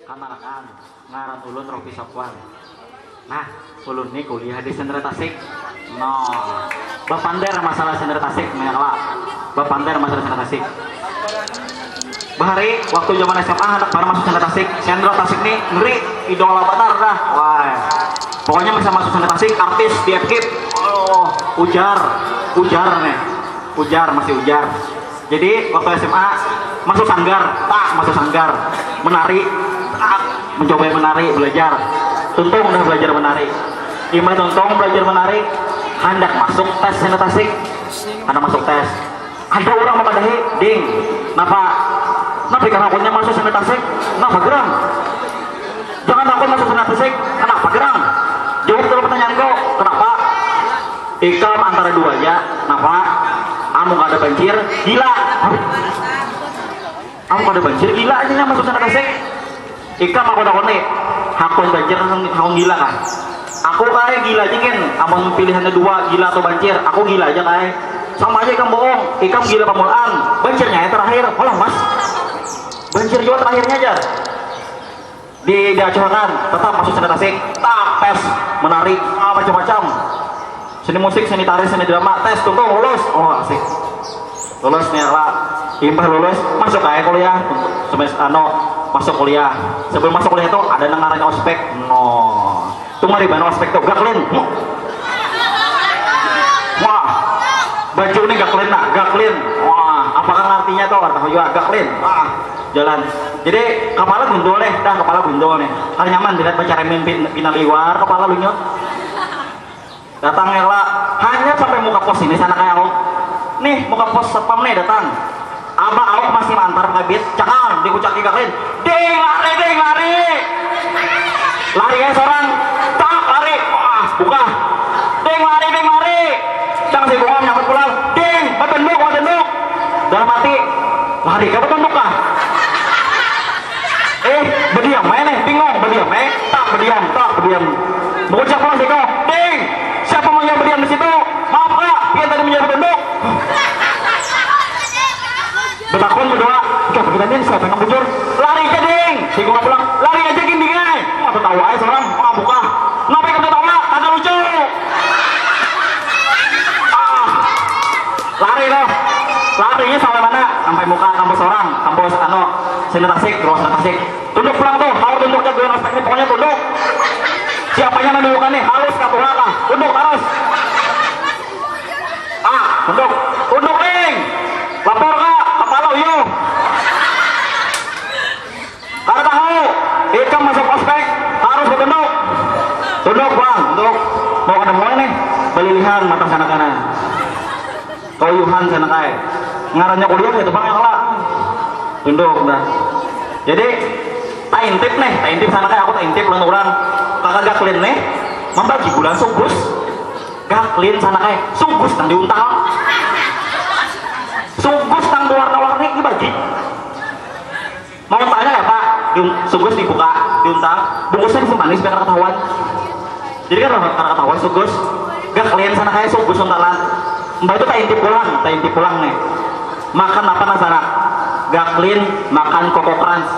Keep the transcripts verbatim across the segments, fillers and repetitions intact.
Kamanakan, ngaran ulun Rofi Sofwan. Nah, ulun ni kuliah di Sendera Tasik. No, bapander masalah Sendera Tasik, nih lah. Bapander masalah Sendera Tasik. Bahari, waktu zaman S M A, handak banar masuk Sendera Tasik. Sendera Tasik ni ngeri, idola banar dah. Wah, pokoknya bisa masuk Sendera Tasik, artis di F K I P. Oh, ujar, ujar nih. Ujar, masih ujar. Jadi, waktu S M A, masuk sanggar, tak masuk sanggar, menari, tak mencoba menari, belajar. Tuntung udah belajar menari. Imbah tuntung belajar menari, handak masuk tes Seni Tasik. Handak masuk tes. Ada orang memadahi, "Ding, napa, napa ikam hakunnya masuk Seni Tasik? Napa gerang? Jangan takut masuk Seni Tasik, kenapa gerang? Jawab dulu pertanyaanku, kenapa?" Ikam antara dua aja, napa? Amun kada bancir, gila. Hah? Amun kada bancir, gila aja nya masuk Seni Tasik. Ikam aku takuni, hakun bancir, hakun gila kah? Aku kai gila aja gin, amun pilihannya dua, gila atau bancir, aku gila aja kai. Sama aja ikam bohong, ikam gila pamulaan, bancirnya yang terakhir, malah mas. Bancir jua terakhirnya jar. Di, diacuhakan, tetap masuk Seni Tasik, tak tes, menari, ah, macam-macam. Seni musik, seni tari, seni drama, tes, tuntung, lulus. Oh, asik. Lulus nih lah. Imbah lulus, masuk aja kuliah. Semester, ano, masuk kuliah. Sebelum masuk kuliah itu ada nang ngarannya ospek. No. Itu mari banar ospek tuh, gaklin. Wah, baju nih gaklin nah, gaklin. Wah, apakah artinya tuh? Tahu juga, gaklin. Wah, jalan. Jadi, kepala gundul nih, dah kepala gundul nih. Kan nyaman dilihat pacar mimpi pina liwar, kepala lunyut. Datang ya lah, hanya sampai muka pos ini sana kayak aku. Nih, muka pos satpam nih datang. Abah awak masih mantar kabit, cakang, dikucaki gaklin. "Ding, lari, ding, lari!" Lari ya seorang, tak lari, wah, buka. "Ding, lari, ding, lari!" Cang si bunga menyambut pulang, "Ding, batunduk, batunduk!" Dalam hati, "Lari kah batunduk kah?" Eh, bediam aja nih, bingung, bediam eh, tak bediam, tak bediam. Mengucap pulang siko, "Ding, siapa mau yang bediam di situ? Maaf kak, pian tadi menjawab tunduk." Betakun berdua, "Enggak, kita ini siapa yang bujur?" "Lari ke ding!" Siko pulang, "Lari aja ginding eh." Mau tahu aja seorang, mau buka. Kenapa yang ketawa? Kagak lucu. Ah, lari loh. Larinya sampai mana? Sampai muka kampus orang, kampus anu, Seni Tasik, ruang Seni Tasik. Tunduk pulang tuh, tahu tunduknya gue respect nih, pokoknya tunduk. Siapanya menundukkan nih, halus kah, tuha kah? Tunduk, harus. Ah, tunduk. Tunduk, ring. Lapor kah? Kepala uyuh. Kada tahu. Ikam masuk ospek, harus batunduk. Tunduk, bang, tunduk. Mau kada mulai nih, balilihan mata sana kanan. Kauyuhan sana kai. Ngarannya kuliah itu pang yang lah. Tunduk dah. Jadi, taintip nih, taintip sana kai, aku taintip lawan orang. Kakak Gaklin nih, membagi bulan sugus. Gaklin sana kai, sugus nang diuntal. Sugus nang warna-warni dibagi. Mau tanya ya, Pak? Di, sugus dibuka, diuntal, bungkusnya disimpan nih supaya kada ketahuan. Jadi kan kada ketahuan sugus. Gaklin sana kai, sugus untalan. Mbak itu taintip pulang, taintip pulang nih. Makan apa nah sana? Gaklin makan Coco Crunch.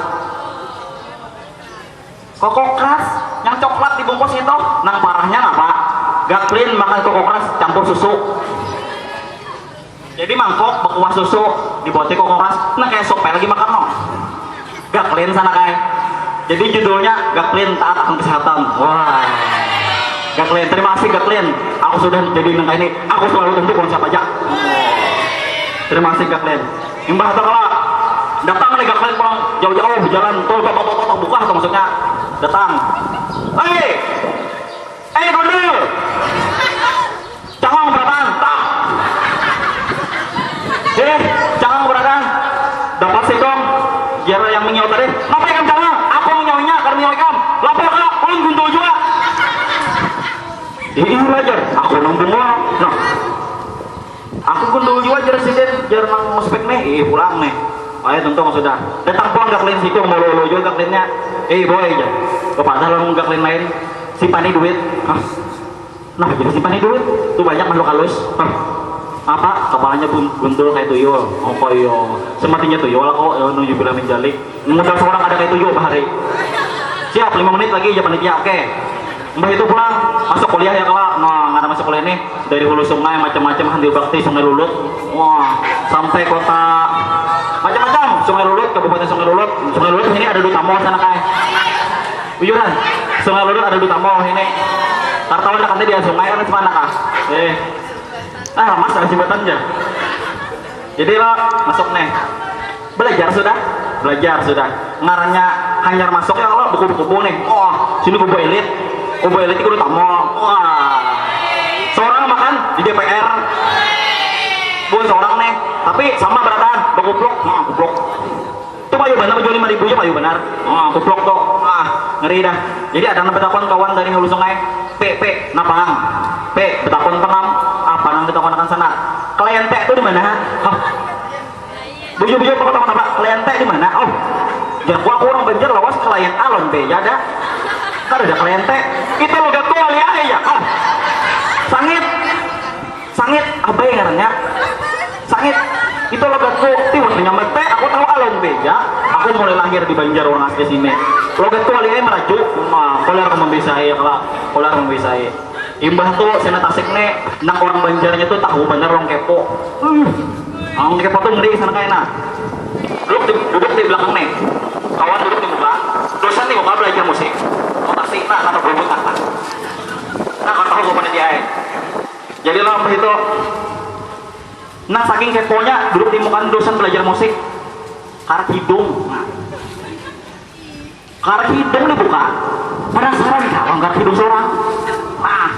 Coco Crunch yang coklat dibungkus itu, nang parahnya napa? Gaklin makan Coco Crunch campur susu. Jadi mangkok bakuah susu, dibuati Coco Crunch, nah kayak sup lagi makan no. Gaklin sana kai. Jadi judulnya Gaklin taat akan kesehatan. Wah. Gaklin, terima kasih Gaklin. Aku sudah jadi nang ini. Aku selalu tunduk lawan siapa aja. Terima kasih Gaklin. Imbah itu kala datang nih Gaklin pulang jauh-jauh jalan tuh, tuh, tuh, tuh, tuh, buka tuh maksudnya. Datang. Hei, eh, gundul. Cangong berataan, tak. Eh, cangong berataan. Dapat sih dong. Jar yang menyaut tadi, "Ngapa ikam cangong?" "Aku menyautnya, kada menyaut ikam." "Lapor kak, ulun gundul jua." "Ih, iya jar, aku nang bungul." Nah, "Aku gundul jua," jar sidin, jar nang ospek nih. Ih, pulang nih. Ayo, tuntung sudah. Datang pulang Gaklin situ, mau lolo jua Gaklinnya. "Eh, boy," jar. Kepada lawan Gaklin lain, "Simpani duit." "Hah? Nah, jadi simpani duit. Tuh banyak makhluk halus." Hah? Apa? Kepalanya bun- buntul kayak tuyul. Oh, kok iyo. Sematinya tuyul lah kok, ya, nunggu bilang menjalik. Modal seorang ada kayak tuyul bahari. Siap, lima menit lagi aja panitia, oke. Mbah itu pulang, masuk kuliah ya kelak. Nah, nggak ada masuk kuliah nih. Dari hulu sungai, macam-macam, Handil Bakti, Sungai Lulut. Wah, sampai kota macam-macam. Sungai Lulut, Kabupaten Sungai Lulut. Sungai Lulut ini ada duta mall sana, kai. Bujuran, Sungai Lulut ada duta mall ini. Kartawan dekat dia sungai kan, mana kah? Eh, ah, mas, ada jembatan aja. Jadi lo masuk nih. Belajar sudah? Belajar sudah. Ngarannya hanyar masuk ya, kalau buku-buku nih. Wah, sini kubu elit. Kubu elit itu utama. Wah. Seorang makan di D P R. Bukan seorang nih, tapi sama berataan, bekupluk. Nah, kupluk. Itu payu benar, jual lima ribu aja payu benar. Nah, kupluk tuh. Wah, ngeri dah. Jadi ada nang betakon kawan dari Hulu Sungai. P, P, napa nang? P, betakon penam. Apa nang ditakonakan sana? Klien P itu di mana? Hah? Bujur-bujur, apa, apa, apa? Klien T di mana? Oh, jago aku orang Banjar lawas klien alon be, ya ada. Kada ada klien T. Itu logatku wali aja ya. Oh, sangit. Sangit, apa yang ngarannya? Sangit. Itu logatku, tiwak menyambat T, aku tahu alon be, ya. Aku mulai lahir di Banjar, orang asli sini. Logatku wali aja merajuk, mah, koler membisai, ya, kelak. Koler membisai. Imbah tu, Sena Tasik nih, nang orang Banjarnya tuh tahu bener orang kepo. Hmm. Orang kepo tuh ngeri sana kayak nah. Duduk di, duduk di belakang nih. Kawan duduk di muka. Dosen di muka belajar musik. Notasi, nah, nah, berbunyi, nah, nah. Nah, kan tahu gue panitia, eh. Jadi lah, apa itu? Nah, saking keponya, duduk di muka dosen belajar musik. Karet hidung. Nah. Karet hidung dibuka. Penasaran kawan karet hidung seorang. Nah,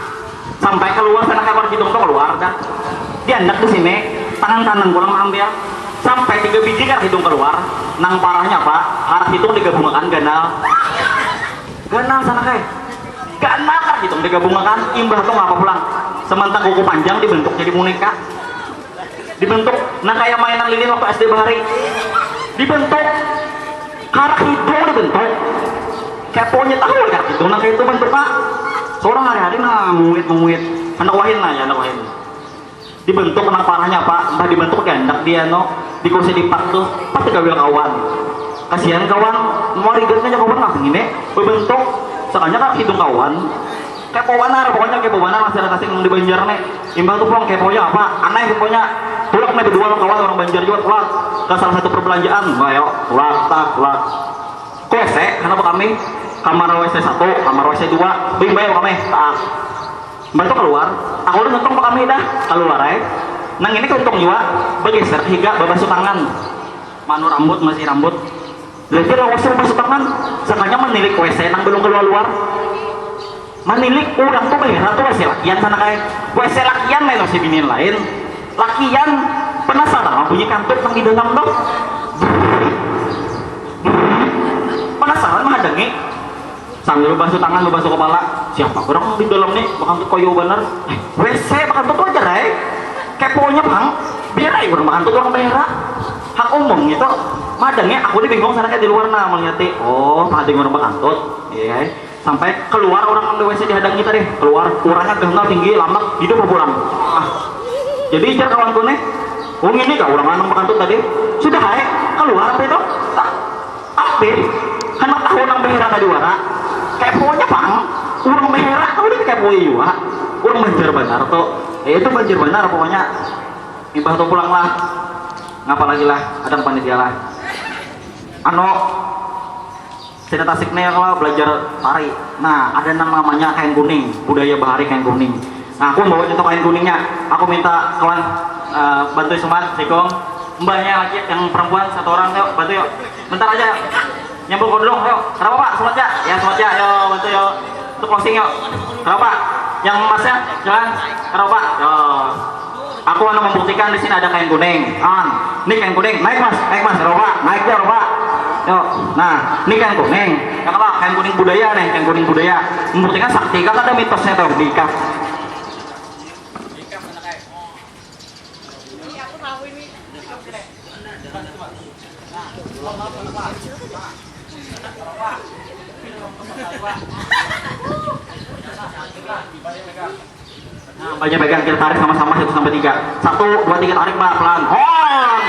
sampai keluar sana karet hidung tuh keluar dah. Diandak di sini, tangan kanan pulang mengambil. Sampai tiga biji karet hidung keluar. Nang parahnya apa? Karet hidung digabungakan ganal. Ganal sana kai. Ganal karet hidung digabungakan. Imbah tuh ngapa pulang? Sementara kuku panjang dibentuk jadi boneka. Dibentuk, nah, kayak mainan lilin waktu S D bahari. Dibentuk, karak hidung dibentuk. Keponya tahu karak hidung, nah, kayak itu bentuknya. Seorang hari-hari, nah, menguit-menguit. Anak wahin, nah, ya, anak wahin. Dibentuk, nah, parahnya apa? Entah dibentuk gandak dia, no. Di kursi lipat tuh, pas digawe kawan. Kasihan kawan, mau rigat aja kawan, nah, ini. Bebentuk, sekalinya karak hidung kawan. Kepo banar, pokoknya kepo banar, masih ada tasik nang di Banjar nih. Imbah tu pulang keponya apa? Aneh pokoknya. Tulak nih berdua lawan kawan orang Banjar juga, tulak ke salah satu perbelanjaan. Nah, yuk, tulak, tak, tulak. Ku W C, kenapa kami? Kamar W C satu, kamar W C dua, bing bayar kami. Tak. Imbah tu keluar, aku udah nonton kami dah, keluar ai. Nang ini keuntung juga, bergeser higa, babasuh tangan. Manu rambut, masih rambut. Jadi lawas rumah setangan, sakanya menilik W C nang belum keluar-luar. Manilik urang tu bahera tu W C lakian sana kai. W C lakian lain W C binian lain. Lakian penasaran lah bunyi kantut nang di dalam tu. Penasaran mahadangi. Sambil basuh tangan, basuh kepala. Siapa orang di dalam ni? Bakantut koyo banar. Eh, W C bakantut wajar ai. Keponya pang. Biar ai urang bakantut urang bahera. Hak umum gitu. Mahadangi aku ni bingung sana kayak di luar nah melihati. Oh, mahadangi urang bakantut. Iya ai. Sampai keluar orang nang di W C dihadang kita deh. Keluar, urangnya ganal tinggi, lamak, hidup pulang. Ah. Jadi jar kawanku nih, wong ini kah orang anu bakantut tadi? Sudah ai, keluar apa itu? Tak, tapi, handak tahu nang bahera tadi wara. Keponya pang, urang bahera tahu deh kepo jua. Urang Banjar banar tuh. Ya itu Banjar banar pokoknya. Imbah tuh pulang lah. Ngapa lagi lah, ada panitia lah. Anu, Sini Tasik nih kalau belajar tari. Nah, ada nang namanya kain kuning, budaya bahari kain kuning. Nah, aku bawa contoh kain kuningnya. Aku minta kawan, eh, bantu sumat, sikung. Mbaknya lagi yang perempuan satu orang, yuk, bantu yuk. Bentar aja, yuk. Nyambung kodong, yuk. Kenapa, Pak? Sumat ya? Ya, sumat ya. Yuk, bantu yuk. Untuk closing yuk. Kenapa, Pak? Yang emasnya, jalan. Kenapa, Pak? Yuk. Aku akan membuktikan di sini ada kain kuning. An, ini kain kuning. Naik, Mas, naik, Mas. Roba, naik ya, Roba. Yuk, nah, ini kain kuning. Yang apa? Kain kuning budaya nih, kain kuning budaya. Membuktikan sakti, kan ada mitosnya tuh di ikaf. Nah, banyak pegang, kita tarik sama-sama satu sampai tiga. Satu, dua, tiga, tarik, Mbak, pelan. Hon.